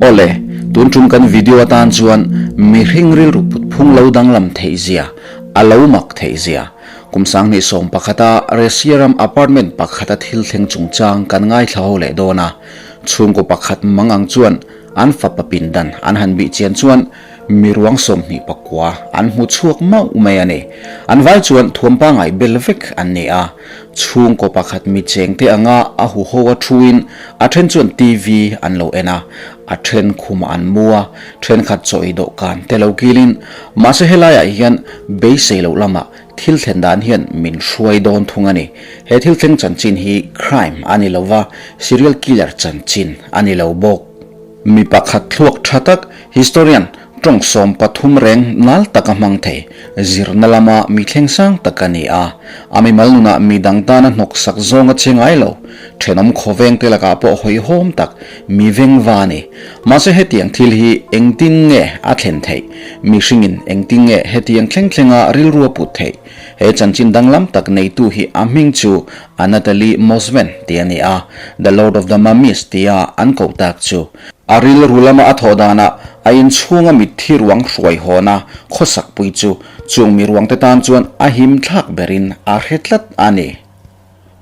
Awle, tun tum kan video atan chuan mihring rilru put phung lo danglam theih zia, a lo mak theih zia, kum 2011 a Russia ram apartment pakhata thil thleng chungchang kan ngaithla ho leh dawn a. Chhungkaw pakhat mang ang chuan an fapa pindan an han bih chian chuan mi ruang 29 an hmu chhuak mauh mai a ni. An vai chuan thuam pangai bel vek an ni a. Chhungkaw pakhat mi cheng te anga a huho a thuin a then chuan TV an lo en a, a then khumah an mu a, thenkhat chaw ei dawhkan te lo kilin mahse helaiah hian beisei loh lamah thil thlen dan hian min hruai dawn thung a ni. He thil thleng chanchin hi crime a ni lova, serial killer chanchin a ni lo bawk. Mi pakhat thluak tha tak, historian, tawng 13 reng nal taka hmang thei, zirna lama mi thleng sang tak a ni a. A mimal nunah mi dang tana hnawksak zawng a che ngai lo. Thenawm khawveng te lakah pawh hawihhawm tak, mi vengva a ni. Mahse hetiang thil hi engtin nge a thlen theih? Mihringin engtin nge hetiang thleng thlenga rilru a put theih? He chanchin danglam tak neitu hi a hming chu Anatoly Mosven tih a ni a, The Lord of the Mummies tia an koh tak chu. A rilru lama a thawh danah a inchhunga mitthi ruang hruai hawna khawsakpui chu chung mi ruangte tan chuan a him thlak berin a hre tlat a ni.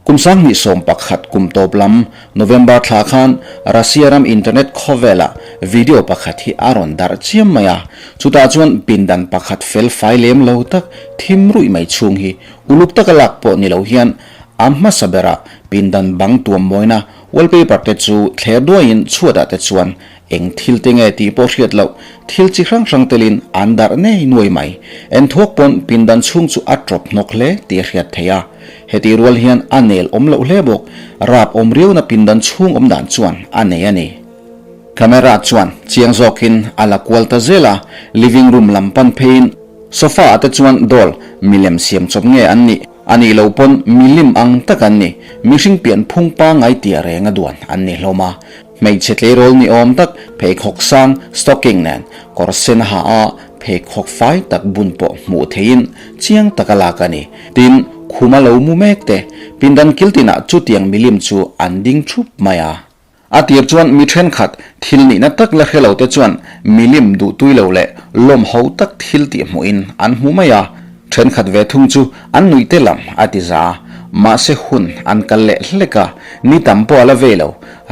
Kum 2011 kum tawp lam November thla khan Russia ram internet khawvelah video pakhat hi a rawn darh chiam mai a, chutah chuan pindan pakhat fel fai lem lo tak thim ruih mai chhung hi uluk taka lak pawh ni lo hian a hmasa berah pindan bang tuam mawina wallpaper te chu thler duaiin chhuatah te chuan Eng thil te nge tih pawh hriat loh, thil chi hrang hrang telin an darh nei nuai mai. En thuak pawn pindan chhung chu a tawp hnawk hle tih a hriat theih a. Hetih rual hian a nel awm loh hle bawk, rap awm riauna pindan chhung awm dan chuan a nei a ni. Camera chuan chiang zawkin a la kual ta zel a, living room lam pan pheiin sofa ah te chuan doll milem siam chawp nge an nih a nih loh pawn milim ang tak an ni, mihring pian phung pangngai tia reng a duan an ni hlawm a. Hmeichhe tleirawl ni awm tak pheikhawk sang stocking nen kawr sen ha a pheikhawk fai tak bun pawh hmuh theihin chiang tak a lak a ni. Tin, khuma lo mu mek te pindan kil tinah chutiang milim chu an ding thup mai a. A tir chuan mi thenkhat thil nihna tak la hre lo te chuan milim duhtui lo leh lawm ho tak thil tih hmuhin an hmu mai a. Thenkhat ve thung chu an nuih te lam a ti za. Mahse hun an kal leh hlek a, ni tam pawh a la ve lo.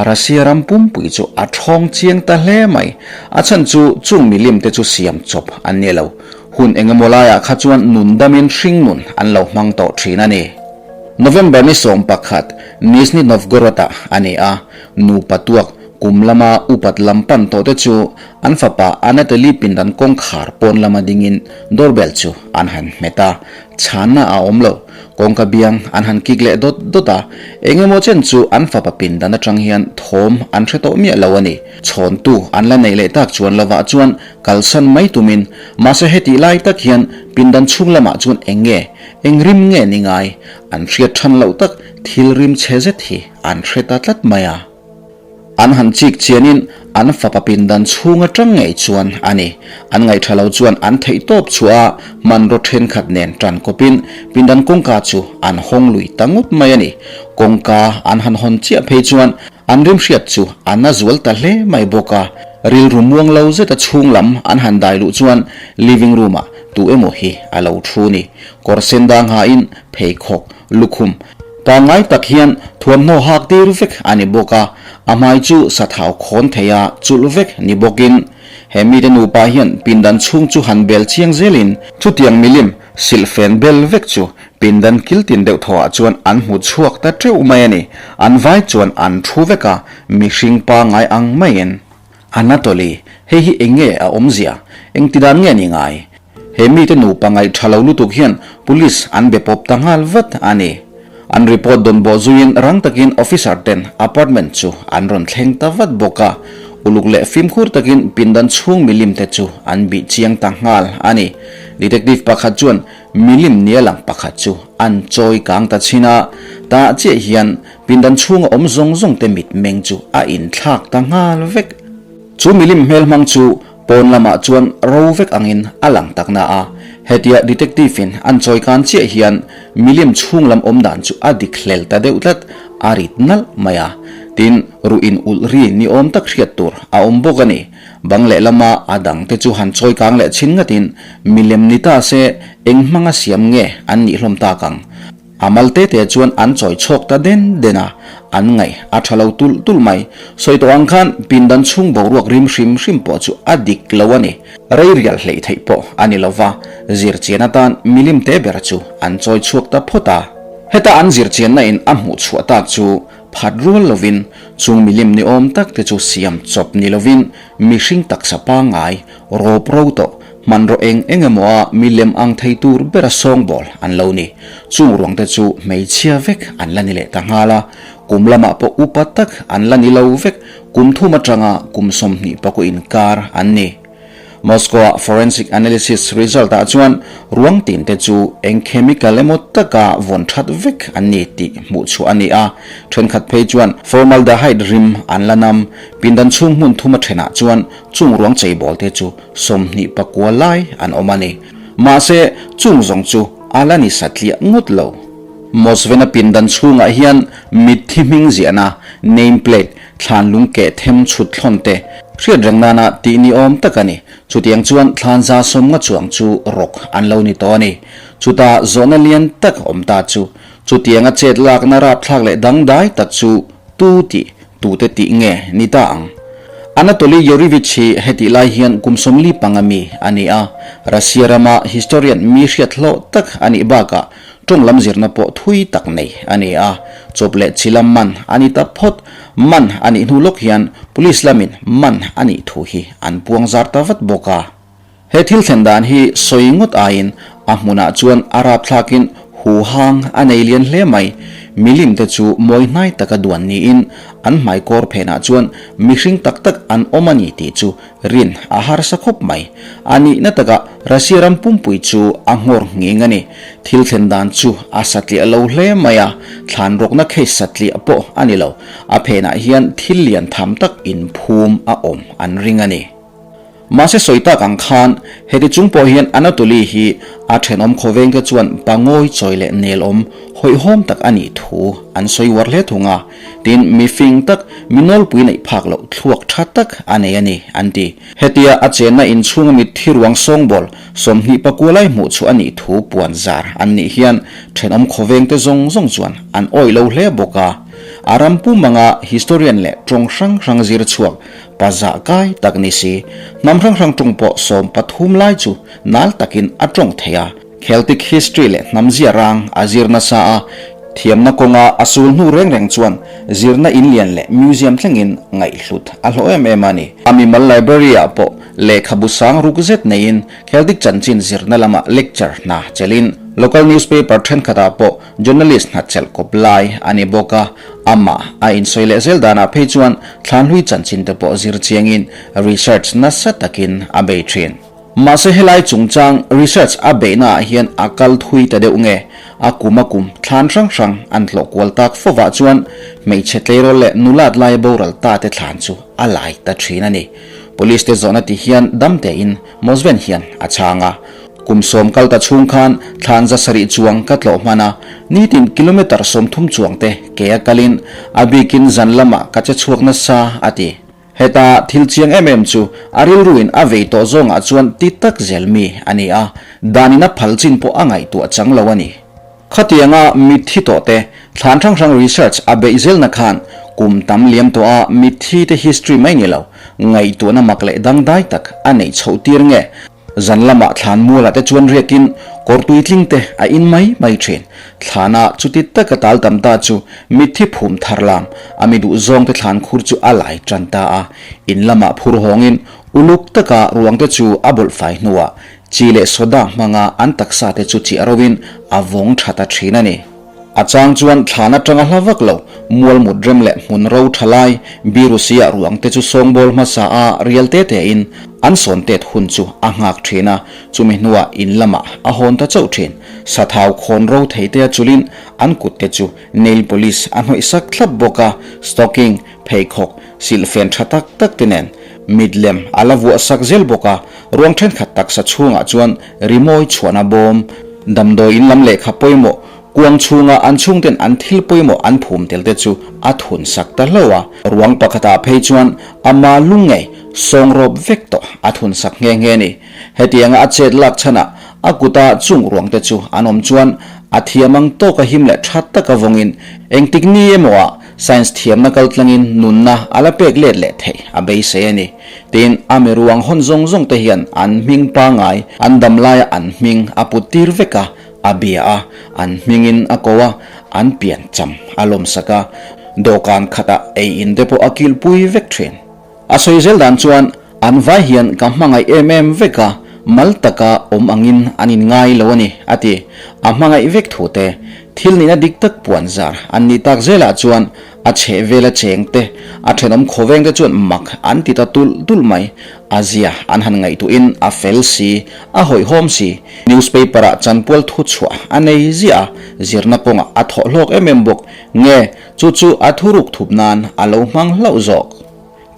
Russia ram pumpui chu a thawng chiang ta hle mai. A chhan chu chung milim te chu siam chawp an ni lo. Hun engemaw laiah kha chuan nun damin hring nun an lo hmang tawh thin a ni. November ni 11, Nizhny Novgorod-ah a ni a, nupa tuak kum lama upat lam pan tawh te chu An fapa Anatoly pindan kawngkhar pawn lama dingin doorbell chu an han hmet a, chhanna a awm lo. Kawngka biang an han kik leh dawt dawt a, eng emaw chen chu an fapa pindan atang hian thawm an hre tawh miah lo a ni. Chhawntu an la neih leh tak chuan lovah chuan kalsan mai tumin, mahse hetih lai tak hian pindan chhung lamah chuan eng nge, eng rim nge ni ngai, an hriat than loh tak thil rim chhe zet hi an hre ta tlat mai a. An han chik chianin an fapa pindan chhung atang ngei chuan a ni. An ngaihṭha lo chuan an theih tawp chhuah a, hmanraw thenkhat nen ṭan kawpin pindan kawngka chu an hawng lui ta ngawt mai a ni. Kawngka an han hawn chiah phei chuan an rimhriat chu a na zual ta hle mai bawk a. Rilru muang lo zeta chhung lam an han dai luh chuan living room-ah tu emaw hi a lo thu ni. Kawr sen dang hain pheikhawk lukhum Pangngai tak hian thuamhnaw hak tir vek a ni bawk a, a hmai chu sathau khawn thei a chulh vek ni bawkin he mite nupa hian pindan chhung chu han bel chiang zelin chutiang milim silhfen bel vek chu pindan kiltin deuh thawhah chuan an hmu chhuak ta teuh mai a ni. An vai chuan an thu vek a, mihring pangngai ang maiin. Anatoly, hei hi eng nge a awmzia? Engtidan nge ni ngai? He mite nupa ngaih tha lo lutuk hian police an be pawp ta nghal vat a ni. An report dawn bawh zuiin rang takin officer ten apartment chu an rawn thleng ta vat bawk a. Uluk leh fimkhur takin pindan chhung milim te chu an bih chiang ta nghal a ni. Detective pakhat chuan milim nia lang pakhat chu an chawi kang ta chhin a, tah chiah hian Pindan chhunga awm zawng zawng te mitmeng chu a inthlak ta nghal vek. Chu milim hmel hmang chu pawn lamah chuan ro vek angin a lang tak na a, hetia detective in an chawi kan chiah hian milim chhung lam awm dan chu a dik hlel ta deuh tlat. a rit nalh mai a, tin, ruh in ulh ri ni awm tak hriat tur a awm bawk a ni. Bang lehlama a dang te chu han chawi kang leh chhin ngatin milem ni ta se eng hmanga siam nge an nih hlawm tak ang? A mal te te chuan an chawi chhawk ta den den a, an ngaih a tha lo tulh tulh mai. Sawi tawh ang khan pindan chhung boruak rim hrim hrim pawh chu a dik lo a ni. Rei rial hleih theih pawh a ni lo va, zirchian atan milim te ber chu an chawi chhuak ta phawt a. Heta an zirchianna in a hmuh chhuah tak chu phat rual lovin chung milim ni awm tak te chu siam chawp ni lovin mihring taksa pangngai rawp ro tawh Hmanraw eng eng emaw a milem ang thei tur bera sawngbawl an lo ni. Chung ruang te chu hmeichhia vek an la ni leh ta nghal a, kum lamah pawh upa tak an la ni lo vek, kum thum atanga kum 20 pawh inkar an ni. Moscow-a forensic analysis result-ah chuan ruang tin te chu eng chemical emaw taka vawn that vek an ni tih hmuh chhuah a ni a, thenkhat phei chuan formaldehyde rim an la nam. Pindan chhung hmun thuma thenah chuan chung ruang cheibawl te chu 29 lai an awm a ni. Mahse, chung zawng chu a la ni satliah ngawt lo. Mosvena pindan chhungah hian mitthi hming ziahna, name plate, thlan lung keh them chhut thlawn te hriat reng nana tih ni awm tak a ni. Chutiang chuan thlan 150 chuang chu rawk an lo ni tawh a ni. Chuta zawhna lian tak awm ta chu, chutianga chet lakna rapthlak leh dangdai tak chu tu tih Tute tih nge ni ta ang? Anatoly Yurevich hi hetih lai hian kum 45 mi a ni a, Russia rama historian mi hriat hlawh tak a nih bakah tawng lam zirna pawh thui tak nei a ni a. Chawp leh chi lam man a ni ta phawt. Man a nih hnu lawk hian police lamin man a nih thu hi an puang zar ta vat bawk a. He thil thlen dan hi sawi ngawt aiin a hmunah chuan a rapthlakin huhang a nei lian hle mai. Milim te chu mawi hnai taka duan niin an hmaikawr phenah chuan mihring tak tak an awm a ni tih chu rin a harsa khawp mai. A nihna takah Russia ram pumpui chu a nghawr nghing a ni. Thil thlen dan chu a satliah lo hle mai a, thlan rawkna case satliah pawh a ni lo. A phenah hian thil lian tham tak inphum a awm an ring a ni. Mahse sawi tak ang khan, heti chung pawh hian Anatoly hi a thenawm khawvengte chuan pangawi chawi leh nelawm hawihhawm tak a nih thu an sawi uar hle thung a, tin mi fing tak, mi nawlpui neih phak loh thluak tha tak a nei a ni, an ti. Hetia a chenna inchhunga mitthi ruang sawngbawl 29 lai hmuh chu a nih thu puan zar an nih hian thenawm khawvengte zawng zawng chuan an awih lo hle bawk a. A ram pum anga historian leh tawng hrang hrang zir chhuak Pa zah kai tak ni si, hnam hrang hrang tawng pawh 13 lai chu nal takin a tawng thei a. Celtic history leh hnam zia rang a zir nasa a, thiamna kawnga a sul hnu reng reng chuan zirna in lian leh museum thlengin ngaihhlut a hlawh em em a ni. A mimal library ah pawh lehkhabu sang ruk zet neiin Celtic chanchin zirna lama lecture hna chelhin local newspaper thenkhatah pawh Journalist hna chelh kawp lai a ni bawk a, amah a insawi leh zel danah phei chuan thlanhlui chanchin te pawh zir chiangin research nasa takin a bei thin. Mahse helai chungchang research a beihna ah hian a kal thui ta deuh nge, a kum a kum thlan hrang hrang an tlawh kual tak fovah chuan hmeichhe tleirawl leh nulat laia boral ta te thlan chu a lai ta thin a ni. Police te zawhna ti hian dam tein Mosven hian a chhang a. Kum 10 kal ta chhung khan thlan 700 chuang ka tlawh hman a, nitin kilometre 30 chuang te ke a kalin a bikin zan lamah ka che chhuak nasa, a ti. Heta thil chiang em em chu a rilruin a vei tawh zawngah chuan ti tak zel mi a ni a, danin a phal chin pawh a ngaihtuah chang lo a ni. Khatianga mitthi tawh te thlan hrang hrang research a beih zelna khan kum tam liam tawh a mitthi te history mai ni lo, ngaihtuahna mak leh dangdai tak a neih chhoh tir nge? Zan lamah thlan mualah te chuan riakin kawr tuitling te a in mai mai thin. Thlana chuti taka tal tam ta chu mitthi phum thar lam a mi duh zawng te thlan khur chu a lai tan ta a. In lamah phur hawngin uluk taka ruang te chu a bawlh fai hnuah chi leh soda hmanga an taksa te chu chiah rovin a vawng tha ta thin a ni. A chang chuan thlan atanga hla vak lo, mual mut rem leh hmun ro tha lai, birusia ruang te chu sawngbawl hmasa a rial te te in an sawn tet hun chu a nghak thin a, chumi hnuah in lamah a hawn ta chauh thin. Sathau khawn ro thei te a chulin an kut te chu nail polish a hnawih sak thlap bawk a, stocking, pheikhawk, silhfen tha tak tak te nen mit lem a la vuah sak zel bawk a, ruang thenkhat taksa chhungah chuan rimawi chhuahna bawm, damdawi in lam lehkha pawimawh. Kuang chhunga an chhungten an thil pawimawh an phum tel te chu a thun sak ta hlauh a. Ruang pakhatah phei chuan ama lung ngei sawng rawp vek tawh a thun sak nghe nghe a ni. Hetianga a chet lak chhanah a kuta chung ruang te chu an awm chuan a thiam ang tawka him leh tha taka vawngin engtik ni emaw ah science thiamna kal tlangin nunna a la pek let leh theih a beisei a ni. Tin, a mi ruang hawn zawng zawng te hian an hming pangai, an dam laia an hming a put tir vek a, a bia a, an hmingin a ko a, an pian cham a lawmsak a, dawhkan khatah ei in te pawh a kilhpui vek thin. A sawi zel dan chuan, An vai hian ka hmangaih em em vek a, mal taka awm angin an inngai lo a ni, a ti. A hmangaih vek thu te, thil nihna dik tak puan zar an nih tak zelah chuan a chhehvela cheng te, a thenawm khawveng te chuan mak an ti ta tulh tulh mai. A zia an han ngaihtuahin a fel si, a hawihhawm si. Newspaper-ah chanpual thu chhuah a nei ziah a, zirna kawngah a thawh hlawk em em bawk. Nge, chu chu a thuruk thup nan a lo hmang hlauh zawk.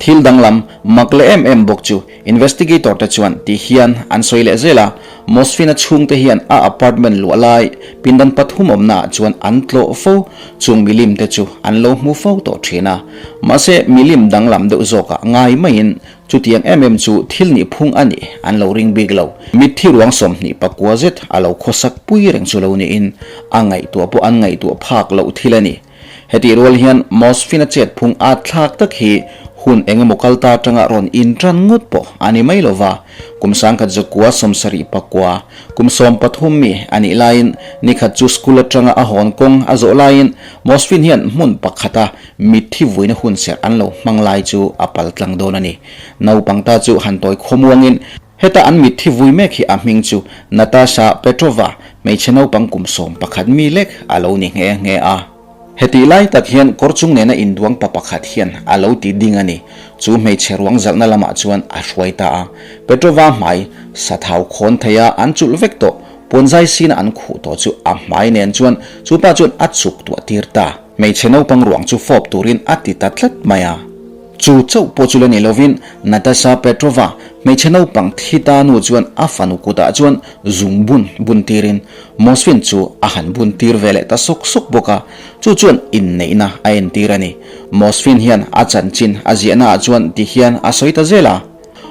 Thil danglam mak leh em em bawk chu investigator te chuan ti hian an sawi leh zel a, Mosfina chhungte hian a apartment luah lai pindan pathum awmna ah chuan an tlawh fo, chung milim te chu an lo hmu fo tawh thin a. Mahse milim danglam deuh zawkah ngai maiin chutiang em em chu thil nih phung a nih an lo ring bik lo. Mitthi ruang 24 zet a lo khawsak pui reng chu lo niin a ngaihtuah pawh an ngaihtuah phak loh thil a ni. Hetih rual hian Mosfin-a chet phung at thlak tak hi hun eng emaw kal ta atanga rawn intan ngawt pawh a ni mai lova, kum 1969, kum 13 mi a nih laiin nikhat chu school atanga a hawn kawng a zawh laiin Mosfin hian hmun pakhata mitthi vuina hunserh an lo hmang lai chu a pal tlang dawn a ni. Naupang ta chu han tawi khawmuangin Heta an mitthi vui mek hi a hming chu Natasha Petrova, hmeichhe naupang kum 11 mi lek a lo ni nghe nghe a. Hetih lai tak hian kawr chung nena induang pa pakhat hian a lo ti ding a ni. Chu hmeichhe ruang zalhna lamah chuan a hruai ta a. Petrova hmai sathau khawn theia an chulh vek tawh, puanzai sina an khuh tawh chu a hmai nen chuan chu pa chuan a chuk tuah tir ta. Hmeichhe naupang ruang chu fawp turin a ti ta tlat mai a. Chu chauh pawh chu la ni lovin Natasha Petrova, hmeichhe naupang thi ta nu chuan a fanu kutah chuan zung bun bun tirin Mosfin chu a han bun tir ve leh ta sawk sawk bawk a, chu chuan inneihna a entir a ni. Mosfin hian a chanchin a ziahnaah chuan ti hian a sawi ta zel a,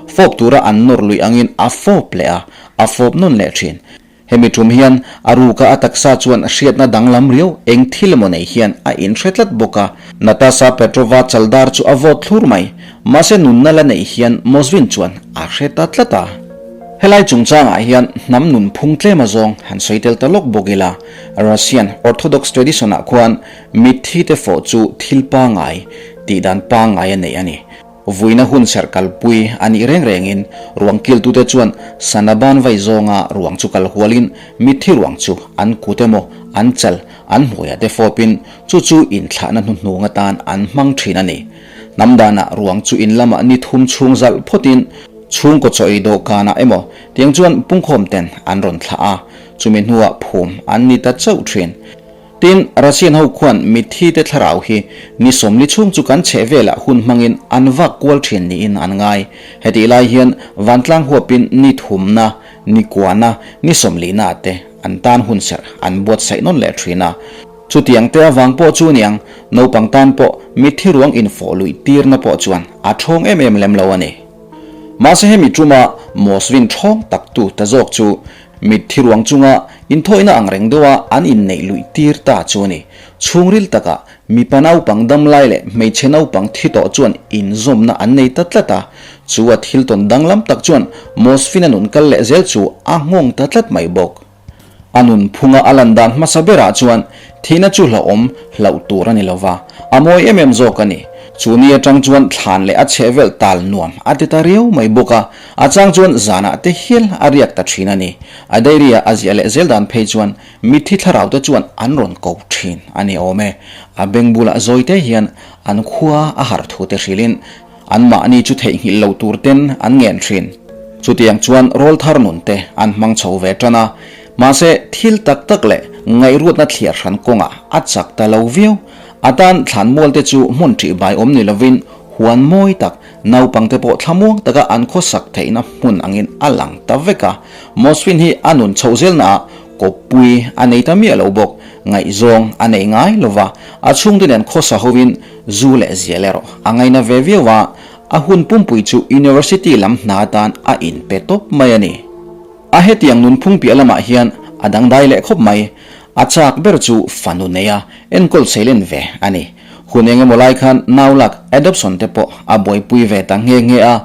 Fawp tura an nawr luih angin a fawp leh a, a fawp nawn leh thin. Hemi tum hian a ruka a taksa chuan hriatna danglam riau eng thil emaw nei hian a inhre tlat bawk a. Natasha Petrova chaldar chu a vawt thlur mai. Mahse nunna la neih hian Mosvin chuan a hre ta tlat a. Helai chungchangah hian hnam nunphung tlem azawng han sawi tel ta lawk bawk ila, Russian Orthodox tradition-ah khuan mitthi te fawh chu thil pangai, tihdan pangai a neih a ni. Vuina hun serh kalpui a nih reng rengin ruang kiltute chuan sana ban vai zawnga ruang chu kal hualin mitthi ruang chu an kut emaw an chal an hmuiah te fawpin chu chu inthlahna hnuhnung atan an hmang thin a ni. Hnam danah ruang chu in lamah ni thum chhung zalh phawtin chhungkaw chaw ei dawhkanah emaw tiang chuan pungkhawm ten an rawn thlah a, chumi hnuah phum an ni ta chauh thin. Tin, Russian ho khuan mitthi te thlarau hi ni 40 chhung chu kan chheh velah hun hmangin an vak kual thin niin an ngai. Hetih lai hian vantlang huapin ni thumna, ni kuana, ni 40na te an tan hun serh an buatsaih nawn leh thin a. Chutiang te avang pawh chu niang, naupang tan pawh mitthi ruang infawh luih tirna pawh chuan a thawng em em lem lo a ni. Mahse hemi tuma Mosvin thawng taktu ta zawk chu Mitthi ruang chunga inthawihna ang reng deuha an inneih luih tir ta chu a ni. Chhungril takah mipa naupang damlai leh hmeichhe naupang thi tawh chuan inzawmna an nei ta tlat a, chu a thil tawn danglam tak chuan Mosfin-a nun kal leh zel chu a nghawng ta tlat mai bawk. A nun phunga a lan dan hmasa berah chuan Thihna chu hlauhawm hlauh tur a ni lo va, a mawi em em zawk a ni. Chu ni atang chuan thlan leh a chhehvel tal nuam a ti ta riau mai bawk a, a chang chuan zanah te hial a riak ta thin a ni. A diary-a a ziah leh zel dan phei chuan mitthi thlarau te chuan an rawn ko thin a ni awm e. A beng bulah zawi te hian an khua a har thu te hrilhin Anmahni chu theihnghilh loh tur ten an ngen thin. Chutiang chuan rawlthar nun te an hmang chho ve tan a, mahse thil tak tak leh ngaihruatna thliar hran kawngah a chak ta lo viau. A tan thlanmual te chu hmun ṭih bai awm ni lovin huan mawi tak, naupang te pawh thlamuang taka an khawsak theihna hmun angin a lang ta vek a. Mosfin hi a nun chhoh zelnaah. Kawppui a nei ta miah lo bawk. Ngaihzawng a nei ngai lo va, a chhungte nen khawsa hovin zu leh zial erawh a ngaina ve viau a, a hun pumpui chu University lam hna atan a inpe tawp mai a ni. A hetiang nunphung piah lamah hian a dangdai leh khawp mai. A chak ber chu fanu neia enkawl seilen ve a ni. Hun eng emaw lai khan nau lak adoption te pawh a buaipui ve ta nghe nghe a.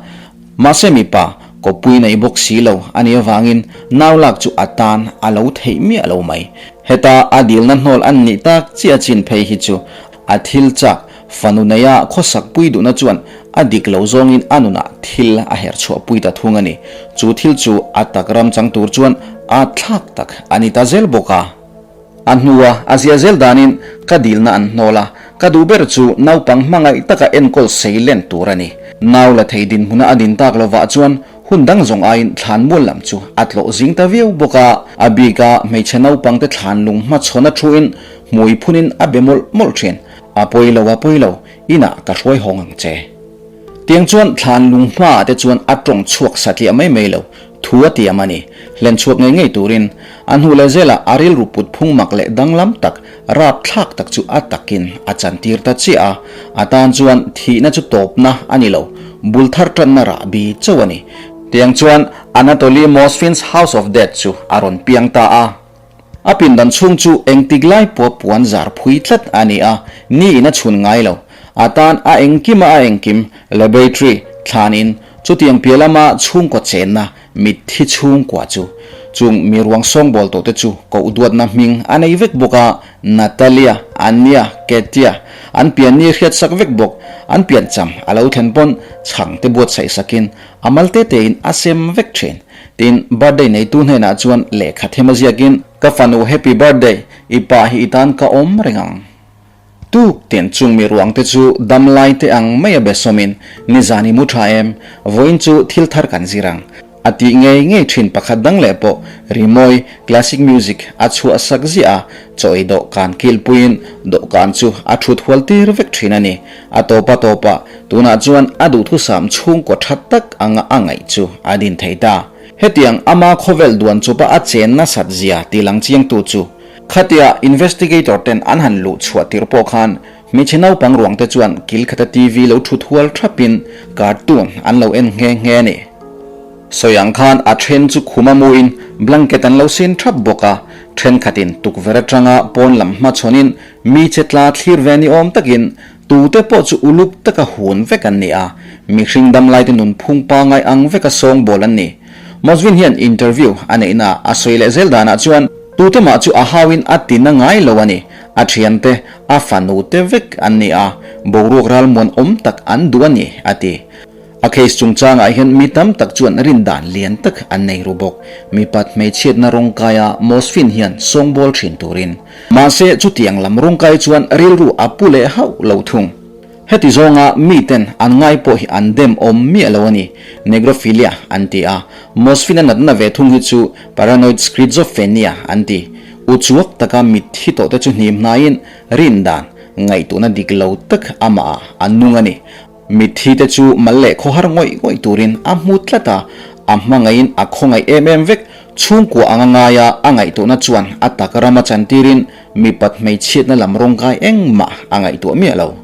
Mahse mipa kawppui nei bawk si lo a nih avangin nau lak chu a tan a lo theih miah lo mai. Heta a dilna hnawl an nih tak chiah chin phei hi chu a thil chak Fanu neia khawsak pui duhna chuan a dik lo zawngin a nunah thil a her chhuah pui ta thung a ni. Chu thil chu a tak ram chang tur chuan a thlak tak a ni ta zel bawk a. A hnua a zia zel danin ka dilna an hnawl a, ka duh ber chu naupang hmangaih taka enkawl sei len tur a ni. Nau la thei dinhmuna a din tak lovah chuan hun dang zawng aiin thlanmual lam chu a tlawh zing ta viau bawk a. A bika hmeichhe naupangte thlanlung hmachhawn a thuin hmui phunin a be mawlh mawlh thin. A pawi lo, a pawi lo, inah ka hruai hawng ang che. Tiang chuan thlan lung hmaah te chuan a tawng chhuak satliah mai mai lo, thu a tiam a ni. Hlen chhuak ngei ngei turin a hnu leh zelah a rilru put phung mak leh danglam tak, rapthlak tak chu a takin a chantir ta chiah a. A tan chuan thihna chu tawpna a ni lo, bul thar tanna rahbi chauh a ni. Tiang chuan Anatoly Mosfin's House of Death chu a rawn piang ta a. A pindan chhung chu engtik lai pawh puan zar phui tlat a ni a, ni in a chhun ngai lo. A tan a engkim a a engkim, laboratory, thlan in, chutiang piah lama chhungkaw chenna, mitthi chhungkua chu. Chung mi ruang sawngbawl tawh te chu koh duatna hming a nei vek bawk a, Natalia, Ania, Katia, an pian ni hriat sak vek bawk. An pian cham a lo thlen pawn chhang te buatsaih sakin a mal te tein a sem vek thin. Tin, birthday neitu hnenah chuan lehkha them a ziakin, Ka fanu happy birthday, i pa hi i tan ka awm reng ang. Tuk tin chung mi ruang te chu dam lai te ang mai a be sawmin, Nizan i mu tha em? Vawiin chu thil thar kan zir ang. A tih ngei ngei thin pakhat dang leh pawh rimawi, classic music, a chhuah sak ziah a, chaw ei dawhkan kilpuiin dawhkan chu a thut hual tir vek thin a ni. A tawp a tawp a, tunah chuan a duhthusam chhungkaw tha tak anga a ngaih chu a din thei ta. Hetiang ama khawvel duan chupa a chen nasat zia ti lang chiangtu chu khatia investigator ten an han luh chhuah tir pawh khan hmeichhe naupang ruang te chuan kil khata TV lo thut hual thapin cartoon an lo en nghe nghe a ni. Sawi ang khan a then chu khuma muin blanket an lo sin thap bawk a, thenkhatin tukverh atanga pawn lam hmachhawnin Mi che tla thlir ve ni awm takin tute pawh chu uluk taka hun vek an ni a, mihring damlaite nunphung pangai ang veka sawngbawl an ni. Mosvin hian interview a neihna a sawi leh zel danah chuan tute mah chu a hauin a ti na ngai lo a ni, a thiante, a fanute vek an ni a, boruak ralmuan awm tak an duh a ni, a ti. A case chungchangah hian mi tam tak chuan rindan lian tak an nei ru bawk. Mipat hmeichhiatna rawngkaia Mosfin hian sawngbawl thin turin. Mahse chutiang lam rawngkai chuan rilru a pu leh hauh lo thung. Heti zawnga miten an ngai pawh hi an dem awm miah lo a ni. Negrophilia an ti a, Mosfin a natna ve thung hi chu paranoid schizophrenia an ti. Uchuak taka mitthi tawhte chu hnim hnaiin rindan ngaihtuahna dik lo tak amahah a nung a ni. Mitthi te chu mal leh khawhar ngawih ngawih turin a hmu tlat a, a hmangaihin a khawngaih em em vek. Chhungkua anga ngaia a ngaihtuahna chuan a tak rama chantirin mipat hmeichhiatna lam rawngkai engmah a ngaihtuah miah lo.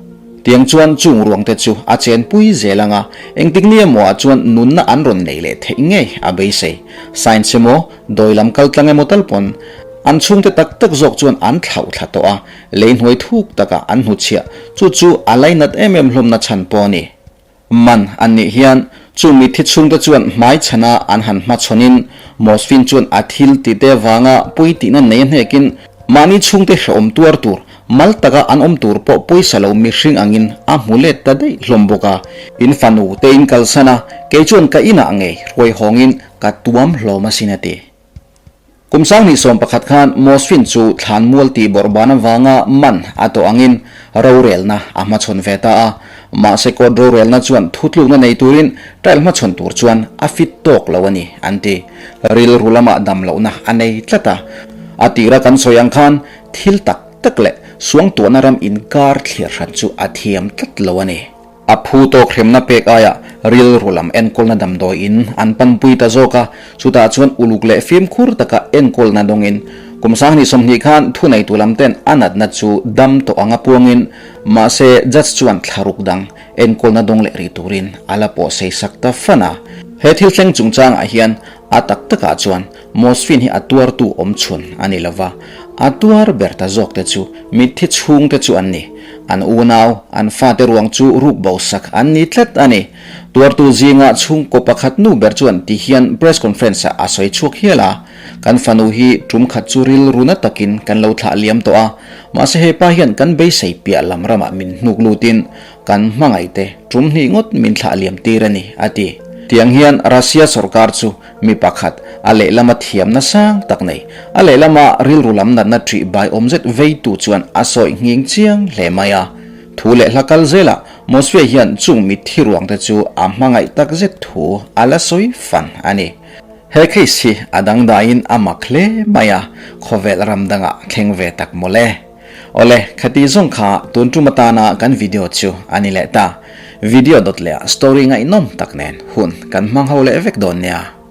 Tiang chuan chung ruang te chu a chenpui zel anga engtik ni emaw ah chuan nunna an rawn nei leh theih ngei a beisei. Science emaw, dawi lam kal tlang emaw tal pawn an chhungte tak tak zawk chuan an thlauh thla tawh a, Lei hnuai thuk takah an hnuchhiah, chu chu a lainat em em hlawmna chhan pawh a ni. Man an nih hian chu mitthi chhungte chuan hmai chhana an han hmachhawnin Mosfin chuan a thil tite vanga pui tihna nei a hnekin mahni chhungte hrehawm tuar tur, mal taka an awm tur pawh pawisa lo mihring angin a hmu let ta daih hlawm bawk a. In fanu te in kalsan a, kei chuan ka inah ngei hruai hawngin ka tuam hlawm asin a ti. Kum 2011 khan Mosfin chu thlanmual tih bawrhban avanga man a tawh angin rorelna a hmachhawn ve ta a. Mahse court rorelna chuan thutlukna nei turin trial hmachhawn tur chuan a fit tawk lo a ni an ti. Rilru lamah dam lohna a nei tlat a. A tira kan sawi ang khan thil tak tak leh suangtuahna ram inkar thliar hran chu a thiam tlat lo a ni. A phu tawk hremna pek aiah rilru lam enkawlna damdawi in an panpui ta zawk a, chutah chuan uluk leh fimkhur taka enkawlna dawngin kum 2020 khan thuneitu lam ten a natna chu dam tawh anga puangin mahse judge chuan thlaruk dang enkawlna dawng leh rih turin a la pawh sei sak ta fan a. He thil thleng chungchangah hian a tak takah chuan Mosfin hi a tuartu awm chhun a ni lova, a tuar ber ta zawk te chu mitthi chhung te chu an ni. An unau, an fate ruang chu ruk bo sak an ni tlat a ni. Tuartu zinga chhungkaw pakhat nu ber chuan ti hian press conference ah a sawi chhuak hial a, Kan fanu hi tum khat chu rilru na takin kan lo thlah liam tawh a, mahse hepa hian kan beisei piah lam ramah min hnuk lutin kan hmangaihte tum hnih ngawt min thlah liam tir a ni, a ti. Tiang hian Russia sorkar chu Mi pakhat, a lehlama thiamna sang tak nei, a lehlama rilru lam natna ṭih bai awm zet veitu chuan a sawi nghing chiang hle mai a. Thu leh hla kal zelah Mosfia hian chung mitthi ruangte chu a hmangaih tak zet thu a la sawi fan a ni. He case hi a dangdaiin a mak hle mai a, khawvel ram dangah thleng ve tak mawle. Awle, khati zawng kha tun tum atana kan video chu a ni leh ta. Video dawt leh ah story ngaihnawm tak nen hun kan hmang ho leh vek dawn nia.